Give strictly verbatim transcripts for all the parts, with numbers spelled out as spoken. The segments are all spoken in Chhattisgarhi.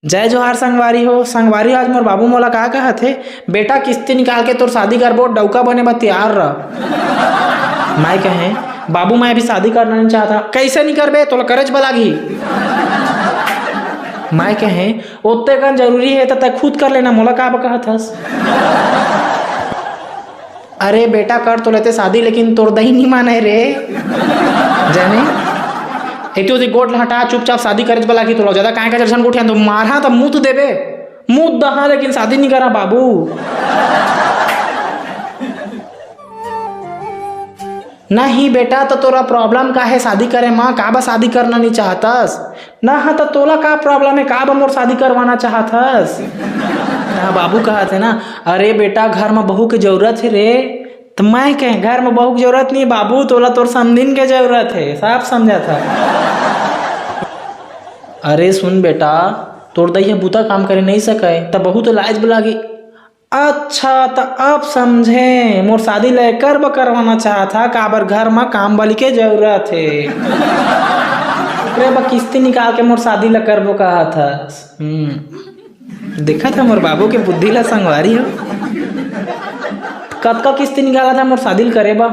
जय जोहार संगवारी हो। संगवारी हो, आज मोर बाबू मोला का कहत हे, "बेटा, किस्ती निकाल के तोर शादी करबो, डउका बने बर तियार रह।" मैं कहें, "बाबू, मैं अभी शादी करना नहीं चाहता।" "कइसे नहीं करबे, तोला करेच बर लागही।" मैं कहें, "ओत्ते कन जरूरी हे त तैं खुद कर लेना, मोला का बर कहत हस?" "अरे बेटा, कर तो लेते शादी, लेकिन तोर दई नहीं माने रे।" जाने, एती ओती गोठ ला हटा, चुपचाप शादी करेच बर लागही तोला। जादा काहे का झन गोठियान तो मारहा त मुंह तो देबे, मुंह दहा, लेकिन शादी नहीं करा बाबू। "नहीं बेटा, त तोला problem का हे शादी करे म? का बर शादी करना नहीं चाहतस? ना हा, त तोला का problem हे? का बर मोर शादी करवाना चाहत हस?" ना, बाबू कहत हे ना, "अरे बेटा, घर म बहू के जरूरत हे रे।" त मैं कहें, "घर म बहू के जरूरत नहीं बाबू, तोला तोर समधिन के जरूरत हे, साफ समझत हस।" "अरे सुन बेटा, तोर दई ह बूता काम करे नहीं सकय, त बहू तो लायच बर लागही।" "अच्छा, त अब समझे, मोर शादी ला एकर बर करवाना चाहत हा, काबर घर म काम वाली के जरूरत हे, ओकरे बर किस्ती निकाल के मोर शादी ला करबो कहत हस।" हम्म, देखत हा मोर बाबू के बुद्धि ला, संगवारी हो। "कतका किस्ती निकालत हा मोर शादी ला करे बर?"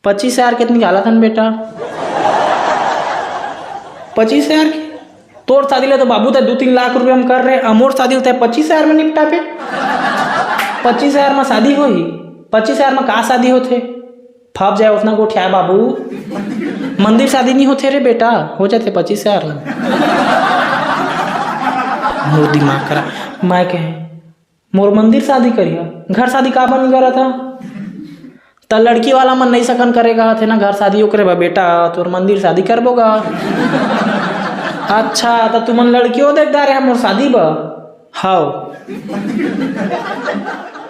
"पच्चीस हजार के निकालत हन बेटा।" "पच्चीस हजार के? तोर शादी ला तो बाबू तैं दू तीन लाख रुपया म कर रहे, अउ मोर शादी ला तैं पच्चीस हजार म निपटाबे? पच्चीस हजार म शादी होही? पच्चीस हजार म का शादी होथे?" फप जाए ओतना गोठियाए बाबू। मंदिर शादी नहीं होथे रे बेटा, हो जाथे पच्चीस हजार ला। मोर दिमाग खराब। मैं कहें, "मोर मंदिर शादी करिहा, घर शादी काबर नहीं करत हा?" "त लड़की वाला मन नहीं सकन करे कहत हे ना घर शादी, ओकरे बर बेटा तोर मंदिर शादी करबो गा।" "अच्छा, त तुमन लड़कियों देख डारे हा मोर शादी बर?" "हव।"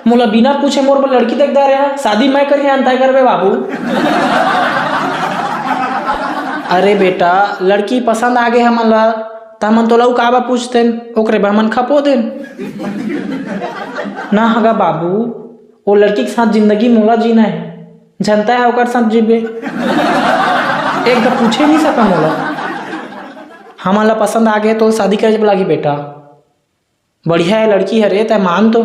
"मोला बिना पूछे मोर बर लड़की देख डारे हा, शादी मैं करिहा, अंताय करबे बाबू?" "अरे बेटा, लड़की पसंद आ गे हमन ला, त हमन तोला अउ का बर पूछतेन, ओकरे बर हमन खपो देन।" "ना हगा बाबू, वो लड़की के साथ जिंदगी मोला जीना हे, जनता हे ओकर साथ जीबे, एक बार पूछे नहीं सका मोला। हमन ला पसंद आ गे तो शादी करे बर लागही बेटा।" "बढ़िया हे लड़की हरे, तैं मान तो।"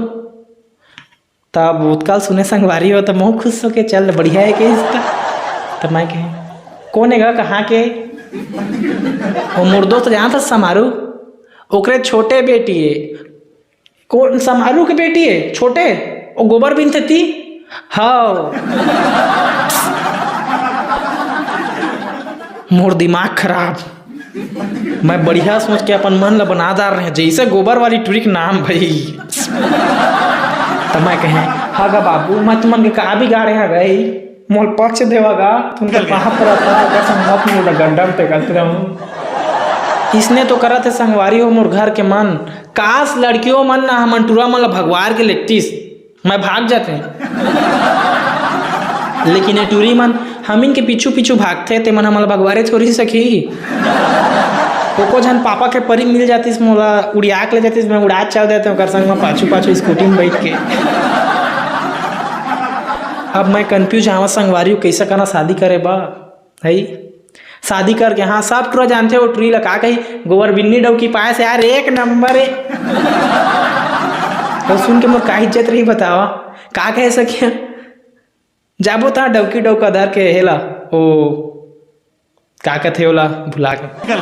तब उतकाल सुने संगवारी हो, त महूं खुश होके चल, बढ़िया हे के रिश्ता। त मैं कहें, "कौन हे गा, कहाँ के?" "वो मोर दोस्त जानत हस समारू, ओकरे छोटे बेटी हे।" "कौन समारू के बेटी हे छोटे? वो गोबर बिनथे ती?" "हव।" मोर दिमाग खराब। मैं बढ़िया सोच के अपन मन ला बना डार रहे, जैसे गोबर वाली टुरी के नाम भई। त मैं कहें, "हगा बाबू, मैं तुमन के का बिगाड़े हगा, मोल पक्ष देवा गा, तुमके पाप रहता, कसम मत मोला गड्ढा में फेंकत रहूं।" इसने तो करत हे संगवारी हो मोर घर के मन। काश लड़कियों मन ना हमन टूरा मन ला भगवार के लेगतीस। मैं भाग जाते। लेकिन ये टूरी मन हमिन के पीछू पीछू भागथे, ते मन हमला भगवारे थोड़ी सकी। एको झन पापा के परी मिल जातिस, मोला उड़िया के ले जातिस, मैं उड़ा चल देते ओकर संग में पाछू पाछू स्कूटी में बैठ के। अब मैं कंफ्यूज आवा संगवारी, कैसे करना शादी करे बा। है शादी करके, हाँ, सब टुरा जानथे वो टुरी ला का कही, "गोबर बिन्नी डौकी पाए से यार, एक नंबर है।" तो सुन के मोर का इज्जत रही बतावा, का कहे सकिया? जाबो ता डौकी डौका धर के हेला, ओ, का कथे ओला, भुला के।